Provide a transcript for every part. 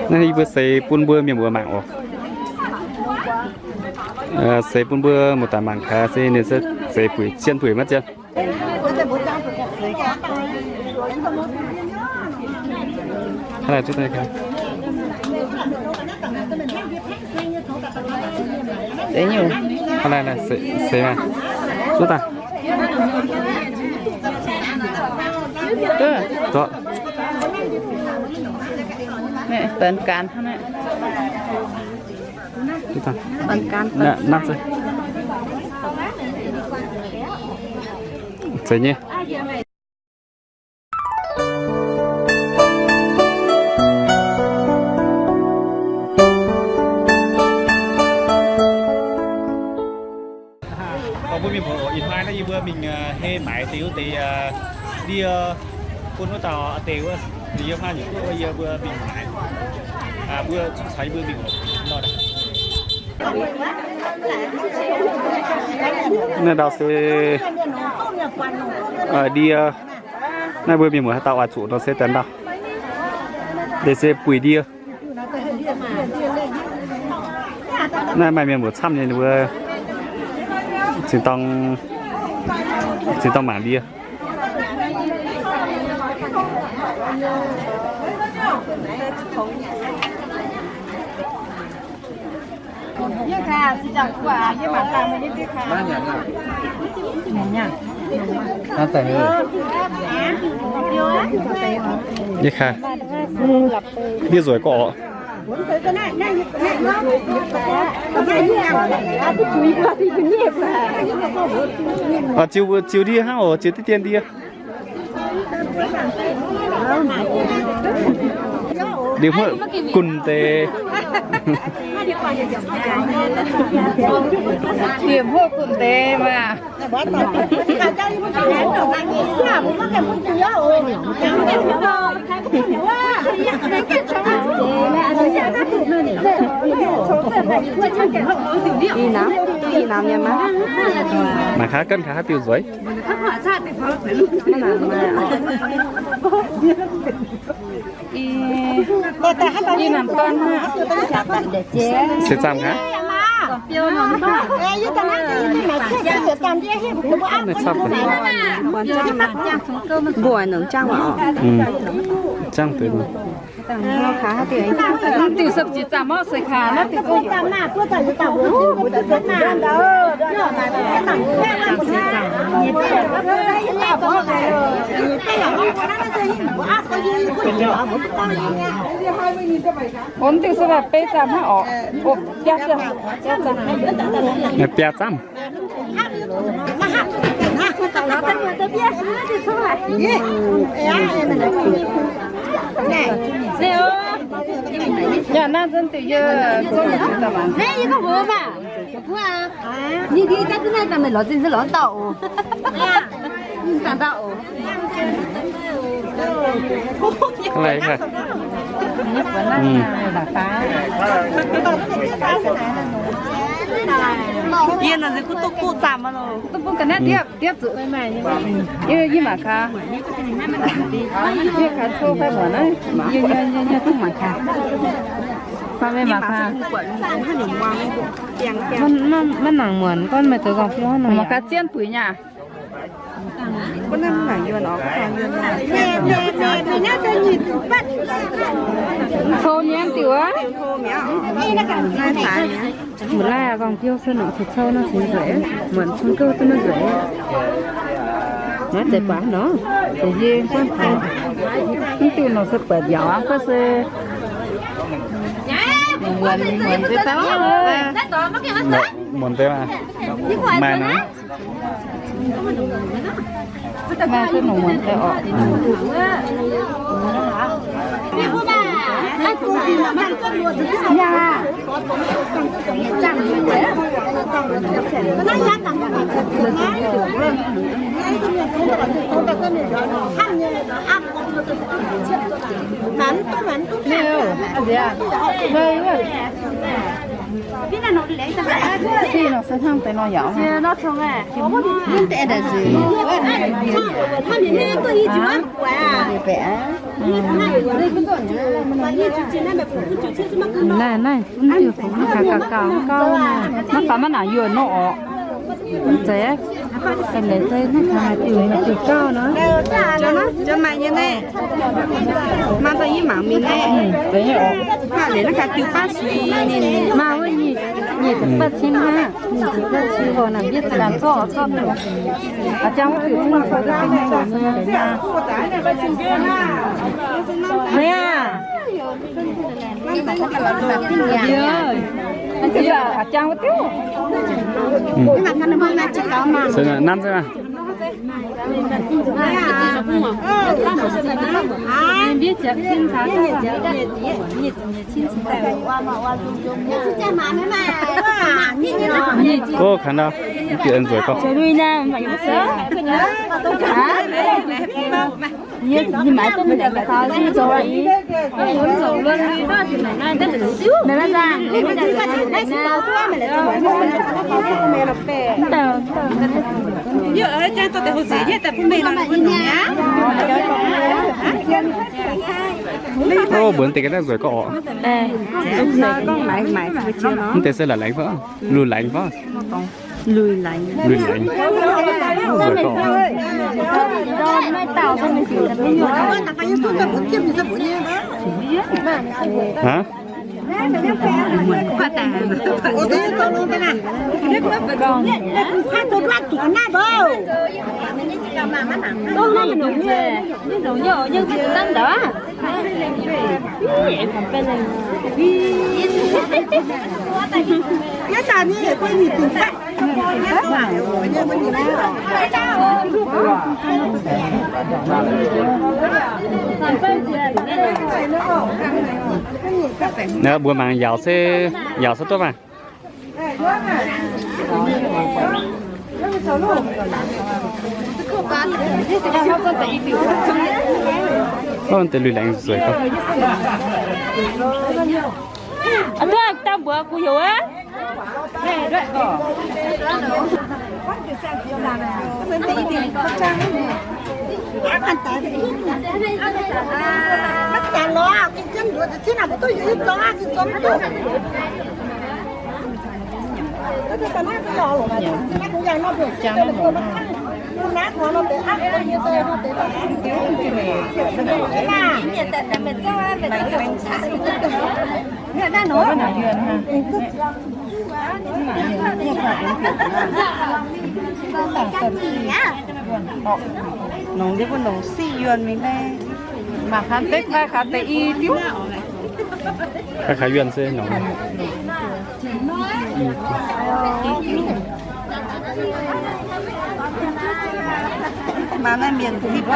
Naaiv yie mbuo seix bun mbuo mienh muoz mangc oc. Seix bun mbuo muoz-doic mangc gaax se ninh se seix buic, zien buic maiv zien. Seix maah. Zuov daaih. Deix nyei. Mbuo mienh muoz, ih hnoi naaiv yie mbuo mingh hei maaiz deix wuov deix ndie bun wuov dauh deix wuov, yie hnoi nyei guoqv yie mbuo mingh maaiz, mbuo caux yie mbuo mingh. Naaiv dauh se ndie. Naaiv mbuo mienh muoz haaix dauh oix zuqc nor se daaih ndau. Deix se buic ndie. Naaiv maaih mienh muoz camv nyei, ninh mbuo zinh dorng, zinh dorng mangc ndie. Yie kaa, ndie nzueic gorqv oc. Ziux, ziux ndie hnangv oc, ziux diqv dien ndie. Liuz hmuoqv gunv deix. Liuz hmuoqv gunv deix maah. Ih namx, ih namx nyei maah. Mangc gaax, ganh gaax haaix diuh nzueic. Ih namx dorn maah. Se zaamh gaax. Mbuo nongx jangv waac oc. Jangv deix. Mv diuh se jiex zaamh orqv se kaa, naaiv diuh Ov, mv diuh se baac beiv zaamh hnangv orqc. Ov, biaa zaamh. Biaa zaamh. Yaac naaiv nzunc diuc yie zungv daaih mangc. Yie nor nziex kuv duqv kuv zaamh loh. Duqv bun ga'naaiv diepv, diepv zuqc. Yie, yie mangc gaax. Yie gaax cou fai muonc naaiv. Yie, yie, yie, yie zungv mangc gaax. Fai meih mangc gaax. Maiv nangc muonc, gorngv meih zoux nzangc-biouv nor. Mangc gaax zien buic nyei. Cou nyei diuc aqv. Mv laaih nzangc-biouv se nongc cou nor cingx nzueic, muonc cong gouv duqv nzueic. Naaiv deix buatc nor, deix yie guanh taux. Mv diuh nor se buatc mbiaauc aqv, gorngv se muonc, muonc deix. Muonc deix maah. Maaih se nongc muonc deix orqc. Sih nor se hnangv deix nor yaac. Naaiv, naaiv, mv diuh fungx naaiv gauh gauh gauh naaiv. Maiv faaux maiv nangc yuoqc nor orqc. Mv zeiz. Da'nyeic se naaiv gaax maaih diuh, maaih diuh gauh nor. Maaih da'nyeic mangc mingh naaiv. Maaih da'nyeic orqc. Maaih da'nyeic naaiv gaax diuh baav suix ninh. Maaih wuov nyic, nyic ziepc fatv cin hnangv. Nyic ziepc fatv cin horc naaic mbietv za'ganh zorqv oix zorqv mingh. Aa, jangx wuov diuc cingv cou duqv dingh mingh nor. Meih aah! Aa, jangx wuov diuc. Nanv se maah. Ov, kangx ndau, mv bieqc nzueic gorngv. Ov, mbuox deix ga'naaiv nzueic gorngv orqc. Mv deix se la'laengx fai, lui-laengx fai. Lui-laengx. Lui-laengx. Nzueic gorngv orqc. Hnangv? Naaiv mbuo mangc yaauc se, yaauc se duqv maah. Ov, deix lui-laengx nzueic gorngv. Aa, duqv dangh mbuox gu'nyuoz wuov. Nongc ndie mbuo nongc siqv yuonh mingh naaiv. Mangc kaax deix, mangc kaax deix i diuv. Kaax yuonh se nongc. Mangc naaiv mienh zipv.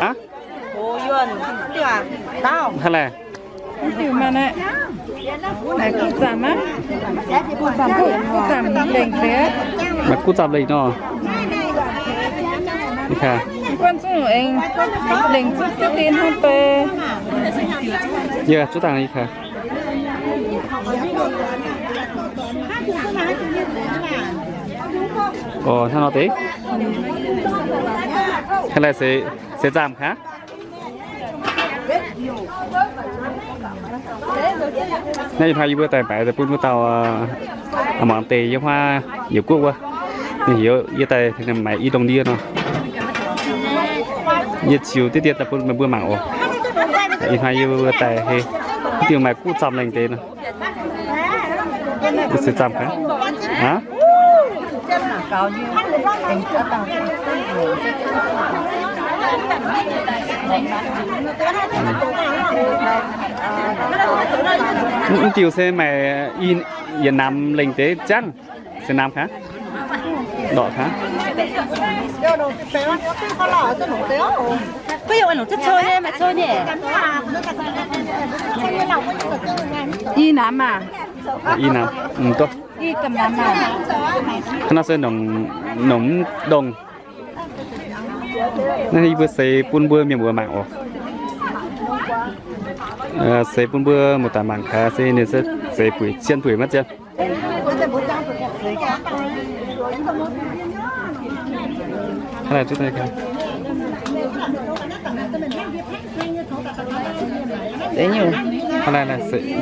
Aa? Hnangv naaic, maiv diuh maah naaic. Naaic kuv zaamc aqv. Kuv zaamc, kuv zaamc lengc deix. Maaih kuv zaamc lengc nor. Guanh zungv aengx lengc zungv diqv dien hnangv deix. Yie zuov dangh i kaax. Orqc, hnangv nor deix. Hnangv naaic se, se zaamc kaax. Naaiv ih hnoi yie mbuo daaih maaiz daaih bun mbuo dauh, aa, mangc deix yiem huaav yietc guoqv wuov. Ninh heuc yie daaih maaiz i ndongh ndie nor. Yie ziux diqv dien daaih bun meih mbuo mangc oc. Ih hnoi yie mbuo daaih hei, diuh maaih guv zamh lengh deix nor. Se zamh gaax. Aa? Mv diuh se maaih i yietc namx lengh deix jangv. Se namx gaax. Ndorqc gaax. Ih namx maah. Ih namx, mv duqv. Hnangv naaiv se nongc, nongc mv dongh. Naaiv yie mbuo seix bun mbuo mienh muoz mangc oc. Seix bun mbuo muoz-doic mangc gaax se ninh se seix buic, zien buic maiv zien.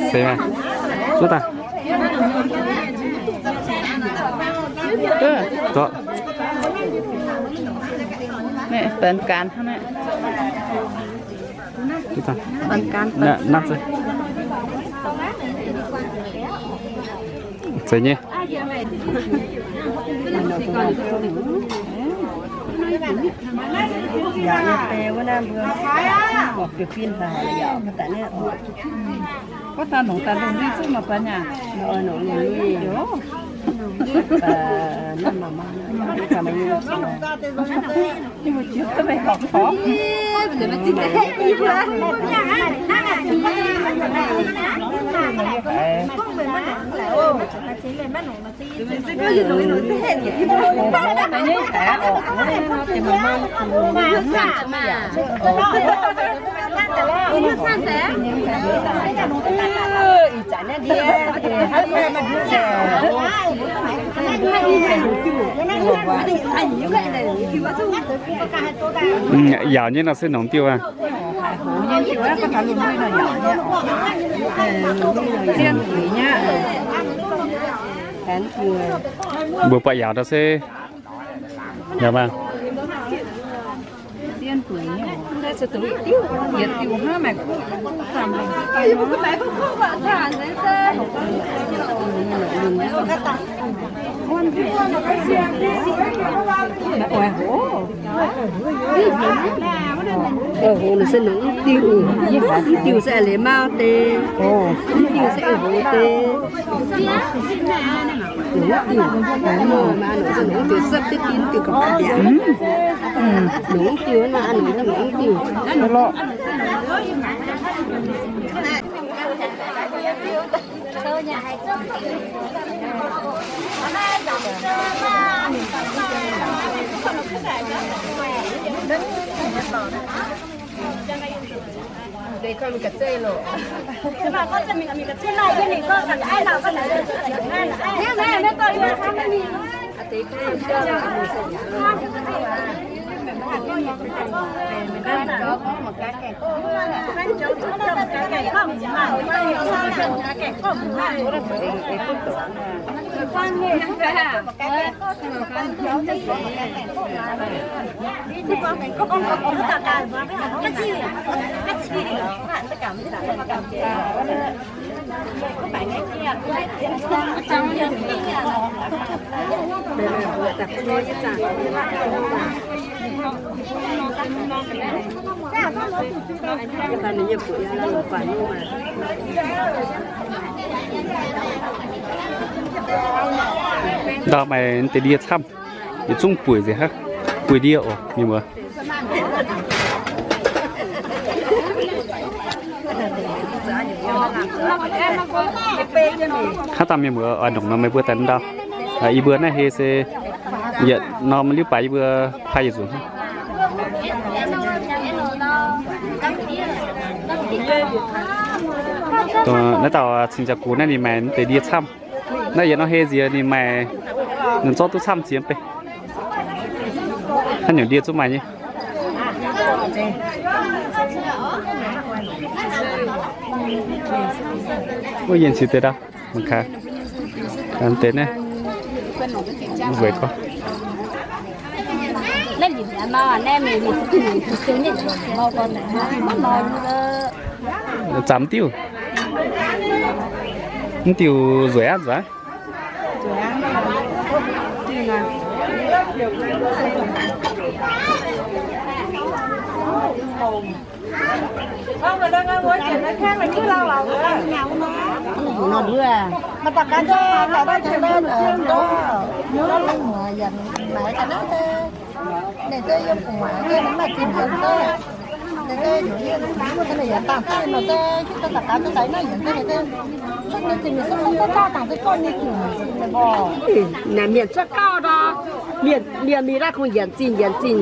Seix maah. Zuov daaih. Zuov. Naaiv, naaiv se. Zeiz nyei. Yaauc nyei nor se nongc diuh aqv. Mbuo buatc yaauc nor se, yaauc maah. Mv diuh se nongc mv diuh, mv diuh se a'leiz mauv deix, mv diuh se a'leiz hoz deix. Nongc mv diuh, nongc mv diuh se nongc mv diuh, sepv diuv din diuh ga'biangc. Nongc mv diuh, nongc mv diuh. Ndau maaih deix ndie camv, yietc zungv buic nzengc hnangv, buic ndie oc, mienh muoz. Hnangv dangh mienh muoz oix nongc nor meih mbuo daaih ndau. Yie mbuo naaiv hei se yietc norm liuz baac yie mbuo pai yietc nzunc. Naaiv dauh cing-jaa-gux naaiv ninh maaih deix ndie camv. Naaiv yietc norm hei nziex ninh maaih, ninh zorqv duqv camv ziex mv bei. Haaix nyungc ndie zungv maaih nyei. Wuov yienh qiex deix ndau, mangc gaax. Deix naaiv, nzueic gorngv. Zaamc diuh. Mv diuh nzueic aqv, nzueic aqv. Naaic mienh zorqv gauh nor, mienh, mienh mingh naaiv kungx yienc zinh yienc zinh,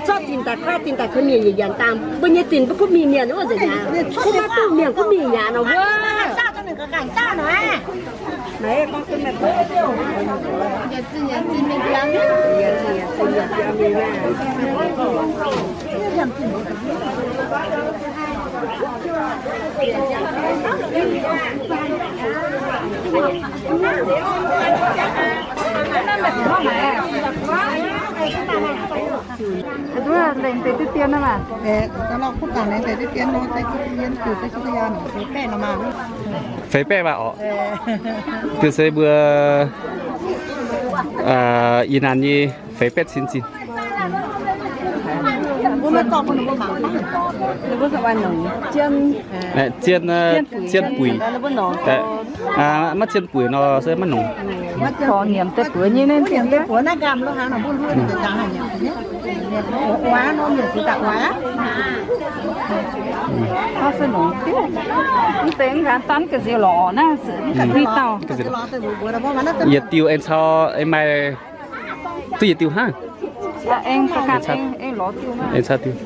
zorqv zinh daaih kuaaiv, zinh daaih kuaaiv mienh yienc yienc dangh. Mbuo nyei zinh mbuo kuv mingh mienh wuov nzengc mi'aqv. Kuv maiv duqv mienh kuv mingh mi'aqv nor wuov. Nduov lengc deix diqv dien nor maah. Feix baeqv maah orqc. Diuh se mbuo ih nanc nyei feix baeqv cin zinh. Zien, zien buic. Maiv zien buic nor se maiv nongc. Mv deix nqa'haav danv ga'nziex lorqc naaiv, mv dauh. Yietc diuh aengx cau, aengx maaih duqv yietc diuh hnangv. Aengx cau diuh.